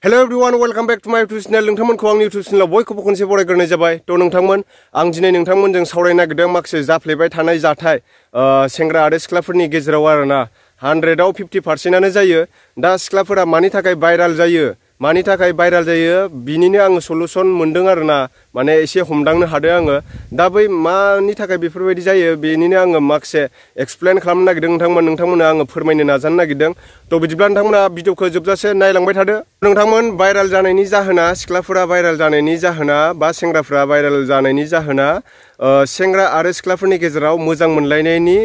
Hello everyone, welcome back to my YouTube channel. नोंथांमोनखौ आंनि YouTube channel बयखौबो खनसे बरायग्रोनाय जाबाय। थ' नोंथांमोन आं दिनै नोंथांमोनजों सावरायनो नागिरदों माखासे जाफ्लेबाय थानाय जाथाय सेंग्रा आरो सिख्लाफोरनि गेजेराव आरोना 100आव 50%आनो जायो। दा सिख्लाफोरा मानि थाखाय भाइराल जायो बिनिनो आङो सलुशन मोनदों आरोना माने एसे हमदांनो हादों आङो। दा बै मानि थाखाय बेफोरबायदि जायो बेनिनो आङो माखासे एक्सप्लेन खालामनो नागिरदों नोंथांमोननो आङो फोरमायनो नाजानो नागिरदों। थ' बिदिब्ला नोंथांमोना भिडिअखौ जोबजासे नायलांबाय थादो। नोंथांमोन भाइराल जानायनि जाहोना सिख्लाफोरा भाइराल जानायनि जाहोना बा सेंग्राफोरा भाइराल जानायनि जाहोना सेंग्रा आरो सिख्लाफोरनि गेजेराव मोजां मोनलायनायनि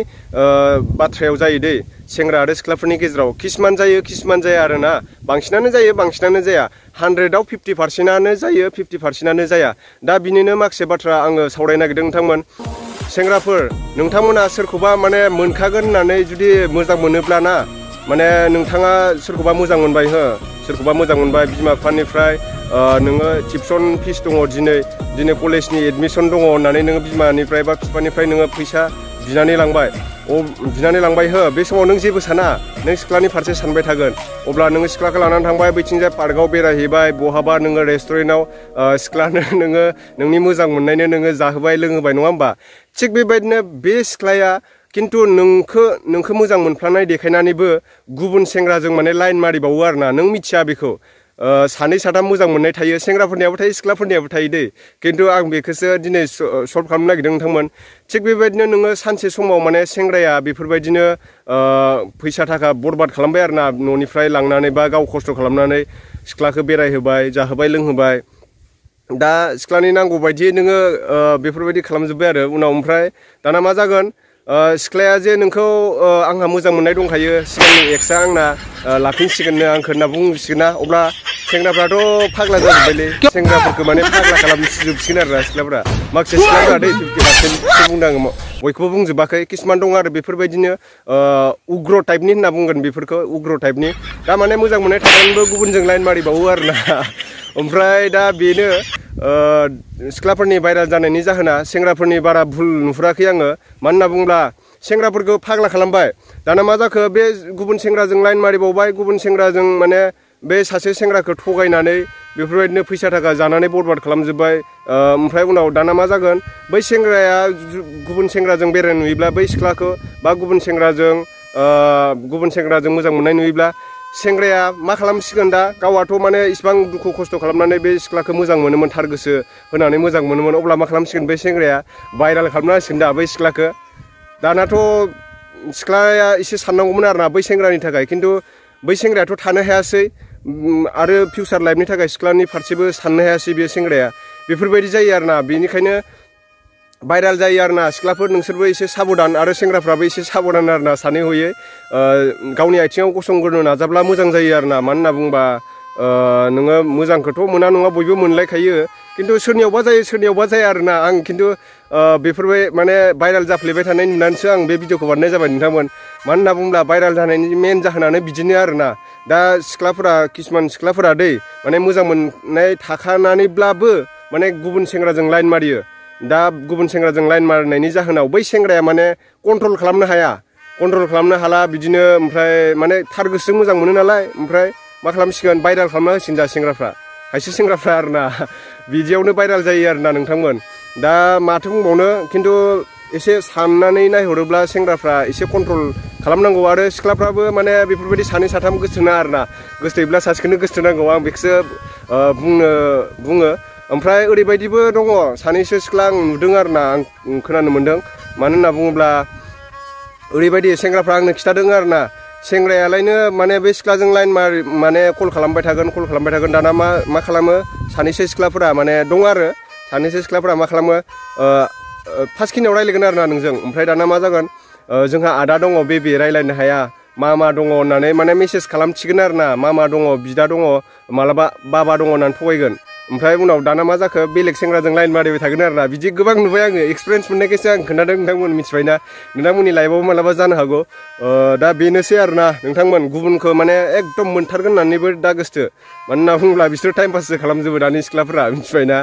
बाथ्रायाव जायो दै। सेंग्रा आरो सिख्लाफोरनि गेजेराव किसुमान जायो किसुमान जाया आरोना बांसिनानो जायो बांसिनानो जाया 100आव 50%आनो जायो 50%आनो जाया। दा बिनिनो माखासे बाथ्रा आङो सावरायनो नागिरदों नोंथांमोन। सेंग्राफोर नोंथांमोना सोरखौबा माने मोनखागोन होननानै जुदि मोजां मोनोब्ला ना माने नोंथाङा सोरखौबा मोजां मोनबाय सोरखौबा मोजां मोनबाय बिमा बिफानिफ्राय नोङो टिउसन फिस दङ दिनै कलेजनि एडमिसन दङ होननानै नोङो बिमानिफ्राय बा बिफानिफ्राय नोङो फैसा बिनानै लांबाय बे समाव नों जेबो साना नों सिख्लानि फारसे सानबाय थागोन। अब्ला नोङो सिख्लाखौ लानानै थांबाय बैथिंजाय पार्कआव बेरायहैबाय बहाबा नोङो रेस्टुरेन्टआव सिख्लानो नोङो नोंनि मोजां मोननायनो नोङो जाहोबाय लोंहोबाय नङा होमबा। थिग बेबायदिनो बे सिख्लाया किन्तु नोंखौ मोजां मोनफ्लानाय देखायनानैबो गुबुन सेंग्राजों माने लाइन मारिबावो आरोना नों मिथिया बेखौ। सानै साथाम मोजां मोननाय थायो सेंग्राफोरनियाबो थायो सिख्लाफोरनियाबो थायो दै। किन्तु आं बेखौसो दिनै सल्भ खालामनो नागिरदों नोंथांमोन। थिग बेबायदिनो नोङो सानसे समाव माने सेंग्राया बेफोरबायदिनो फैसा थाखा बरबाद खालामबाय आरोना न'निफ्राय लांनानै बा गाव खस्थ' खालामनानै सिख्लाखौ बेरायहोबाय जाहोबाय लोंहोबाय। दा सिख्लानि नांगौ बायदियै नोङो बेफोरबायदि खालामजोब्बाय आरो उनाव ओमफ्राय दाना मा जागोन सिख्लाया जे नोंखौ आंहा मोजां मोननाय दंखायो सिगांनि एक्सआ आंना लाफिनसिगोननो आंखौ होनना बुंसिगोन ना अब्ला सेंग्राफ्राथ' फाग्ला जाजोब्बायलै सेंग्राफोरखौ माने फाग्ला खालामजोबसिगोन आरोना सिख्लाफोरा। माखासे सिख्लाफोरा दै 50%सो बुंदों आङो बयखौबो बुंजोबाखै किसुमान दं आरो बेफोरबायदिनो उग्र टाइपनि होनना बुंगोन बेफोरखौ उग्र टाइपनि। दा माने मोजां मोननाय थानानैबो गुबुनजों लाइन मारिबावो आरोना। ओमफ्राय दा बेनो सिख्लाफोरनि भाइराल जानायनि जाहोना सेंग्राफोरनि बारा भुल नुहुराखै आङो। मानो होनना बुङोब्ला सेंग्राफोरखौ फाग्ला खालामबाय दाना मा जाखो बे गुबुन सेंग्राजों लाइन मारिबावबाय गुबुन सेंग्राजों माने बे सासे सेंग्राखौ थगायनानै बेफोरबायदिनो फैसा थाखा जानानै बरबाद खालामजोब्बाय। ओमफ्राय उनाव दाना मा जागोन बै सेंग्राया गुबुन सेंग्राजों बेरायनो नुयोब्ला बै सिख्लाखौ बा गुबुन सेंग्राजों मोजां मोननाय नुयोब्ला सेंग्राया मा खालामसिगोन दा गावआथ' माने इसिबां दुखु खस्थ' खालामनानै बे सिख्लाखौ मोजां मोनोमोन थार गोसो होनानै मोजां मोनोमोन अब्ला मा खालामसिगोन बे सेंग्राया भाइराल खालामना होसिगोन दा बै सिख्लाखौ। दानाथ' सिख्लाया एसे साननांगौमोन आरोना बै सेंग्रानि थाखाय किन्तु बै सेंग्रायाथ' थानो हायासै आरो फिउचार लाइफनि थाखाय सिख्लानि फारसेबो साननो हायासै बे सेंग्राया। बेफोरबायदि जायो आरोना बेनिखायनो भाइराल जायो आरोना सिख्लाफोर नोंसोरबो एसे साबधान आरो सेंग्राफ्राबो एसे साबधान आरोना सानै हयै गावनि आथिङाव गसंग्रोनो नाजाब्ला मोजां जायो आरोना। मानो होनना बुंबा नोङो मोजांखौथ' मोना नङा बयबो मोनलायखायो किन्तु सोरनियावबा जायो सोरनियावबा जाया आरोना। आं किन्तु बेफोरबाय माने भाइराल जाफ्लेबाय थानाय नुनानैसो आं बे भिडिअखौ बानायनाय जाबाय नोंथांमोन। मानो होनना बुङोब्ला भाइराल जानायनि मेन जाहोनानो बिदिनो आरोना। दा किसुमान सिख्लाफोरा दै माने मोजां मोननाय थाखानानैब्लाबो माने गुबुन सेंग्राजों लाइन मारियो। दा गुबुन सेंग्राजों लाइन मारिनायनि जाहोनाव बै सेंग्राया माने कन्ट्रल खालामनो हाला बिदिनो ओमफ्राय माने थार गोसोजों मोजां मोनो नालाय ओमफ्राय मा खालामसिगोन भाइराल खालामना होसिगोन दा सेंग्राफ्रा खायसे सेंग्राफ्रा आरोना बिदियावनो भाइराल जायो आरोना नोंथांमोन। दा माथो बुंबावनो किन्तु एसे साननानै नायहरोब्ला सेंग्राफ्रा एसे कन्ट्रल खालामनांगौ आरो सिख्लाफ्राबो माने बेफोरबायदि सानै साथाम गोसोथोना आरोना गोसोथोयोब्ला सासेखौनो गोसोथोनांगौ आं बेखौसो बुङो। ओमफ्राय ओरैबायदिबो दङ सानैसो सिख्ला आं नुदों आरोना आं खोनानो मोन्दों। मानो होनना बुङोब्ला ओरैबायदि सेंग्राफ्रा आंनो खिथादों आरोना सेंग्रायालायनो माने बे सिख्लाजों लाइन माने कल खालामबाय थागोन दाना मा खालामो सानैसो सिख्लाफोरा माने दङ आरो सानैसो सिख्लाफोरा मा खालामो फार्स्ट खिनियाव रायलायगोन आरोना नोंजों ओमफ्राय दाना मा जागोन जोंहा आदा दङ बेबि रायलायनो हाया मा दङ होननानै माने मेसेज खालामथिगोन आरोना मा दङ बिदा दङ मालाबा बाबा दङ होननानै थगायगोन। ओमफ्राय उनाव दाना मा जाखो बेलेग सेंग्राजों लाइन मारिबाय थागोन आरोना बिदि गोबां नुबाय आङो एक्सपिरियेन्स मोननायखायसो आं खोन्थादों नोंथांमोन मिथिबायना नोंथांमोननि लाइफआवबो मालाबा जानो हागौ। दा बेनोसै आरोना नोंथांमोन गुबुनखौ माने एकदम मोनथारगोन होननानैबो दा गोसथो मानो होनना बुङोब्ला बिसोर टाइम पाससो खालामजोबो दानि सिख्लाफोरा मिथिबायना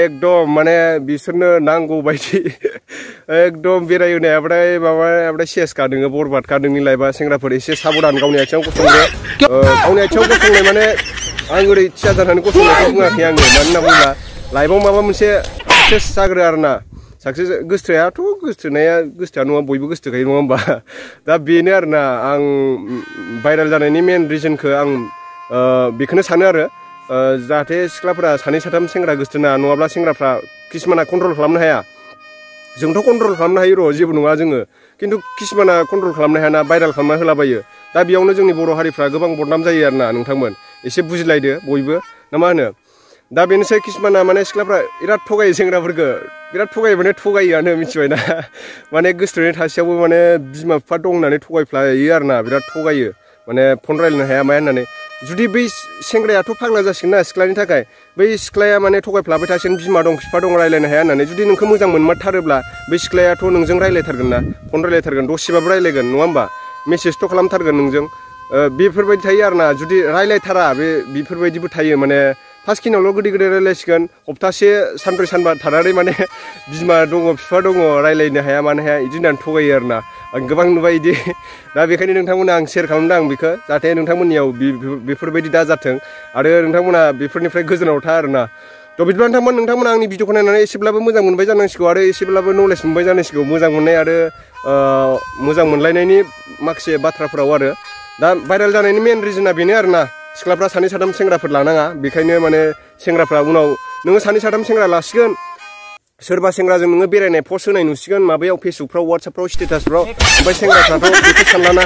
एकदम माने बिसोरनो नांगौ बायदि एकदम बेरायहोनायाबाथाय सेसखा नोङो बरबादखा नोंनि लाइफआ। सेंग्राफोर एसे साबधान गावनि आथिङाव गसंनो गावनि आथिङाव गसंनाय माने आं ओरै थिया जानानै गसंनायखौ बुङाखै आङो मानो होनना बुङोब्ला लाइफआव माबा मोनसे साक्सेस जाग्रो आरोना साक्सेस गोसोथोनाया नङा बयबो गोसोथोखायो नङा होमबा दा बेनो आरोना आं भाइरेल जानायनि मेन रिजनखौ आं बेखौनो सानो आरो जाहाथे सिख्लाफोरा सानै साथाम सेंग्रा गोसोथोना नङाब्ला सेंग्राफ्रा किसुमाना कन्ट्रल खालामनो हाया जोंथ' कन्ट्रल खालामनो हायो र' जेबो नङा जोङो खिन्थु किसुमाना कन्ट्रल खालामनो हायाना भाइरेल खालामना होलाबायो दा बेयावनो जोंनि बर' हारिफ्रा गोबां बदनाम जायो आरोना नोंथांमोन एसे बुजिलायदो बयबो ना मा होनो दा बेनोसै किसुमाना माने सिख्लाफ्रा बिराद थगायो सेंग्राफोरखौ बिराद थगायो माने थगायोआनो मिथिबायना माने गोसोथोनाय थासेयावबो माने बिमा बिफा दं होननानै थगायफ्लायो आरोना बिराद थगायो माने फन रायलायनो हाया माया होननानै जुदि बै सेंग्रायाथ' फाग्ला जासिगोन ना सिख्लानि थाखाय बै सिख्लाया माने थगायफ्लाबाय थासिगोन बिमा दं बिफा दं रायलायनो हाया होननानै जुदि नोंखौ मोजां मोनमारथारोब्ला बै सिख्लायाथ' नोंजों रायलायथारगोन ना फन रायलायथारगोन दसेबाबो रायलायगोन नङा होमबा मेसेजथ' खालामथारगोन नोंजों बेफोरबायदि थायो आरोना जुदि रायलायथारा बेफोरबायदिबो थायो माने फार्स्ट खिनियावल' गोदै गोदै रायलायसिगोन हप्तासे सानब्रै सानबा थानानै माने बिमा दङ बिफा दङ रायलायनो हाया मानो हाया बिदि होननानै थगायो आरोना आं गोबां नुबाय बिदि दा बेखायनो नोंथांमोना आं शेयार खालामदों आं बेखौ जाहाथे नोंथांमोननियाव बेफोरबायदि दा जाथों आरो नोंथांमोना बेफोरनिफ्राय गोजानाव था आरोना थ' बिदिब्ला नोंथांमोना आंनि भिडिअखौ नायनानै एसेब्लाबो मोजां मोनबाय जानांसिगौ आरो एसेब्लाबो नलेज मोनबाय जानांसिगौ मोजां मोननाय आरो मोजां मोनलायनायनि माखासे बाथ्राफोराव आरो दा भाइरेल जानायनि मेन रिजोना बेनो आरोना सिख्लाफ्रा सानै साथाम सेंग्राफोर लानाङा बेखायनो माने सेंग्राफ्रा उनाव नोङो सानै साथाम सेंग्रा लासिगोन सोरबा सेंग्राजों नोङो बेरायनाय पस्ट होनाय नुसिगोन माबायाव फेसबुकफ्राव वाट्सएपफ्राव स्टेटासफ्राव ओमफ्राय सेंग्राफ्राथ' बेखौ सानलाना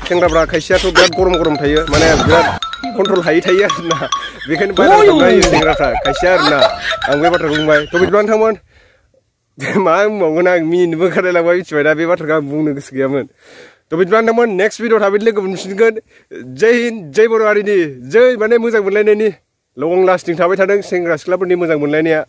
सेंग्राफ्रा खायसेयाथ' बिराद गरम थायो माने बिराद कन्ट्रल हायै थायो आरोना बेखायनो भाइरेल खालामनो हायो सेंग्राफ्रा खायसेया आरोना आं बे बाथ्राखौ बुंबाय थ' बिदिब्ला नोंथांमोन मा बुंबावगोन आं मिनिनोबो ओंखारलायलांबाय मिथिबाय दा बे बाथ्राखौ आं बुंनो गोसो गैयामोन थ' बिदिब्ला नोंथांमोन नेक्स्ट भिडिअ थाबैनो लोगो मोनफिनगोन जय हिन्द जय बर' हारिनि जय माने मोजां मोनलायनायनि लं लास्टिं थाबाय थादों सेंग्रा सिख्लाफोरनि मोजां मोनलायनाया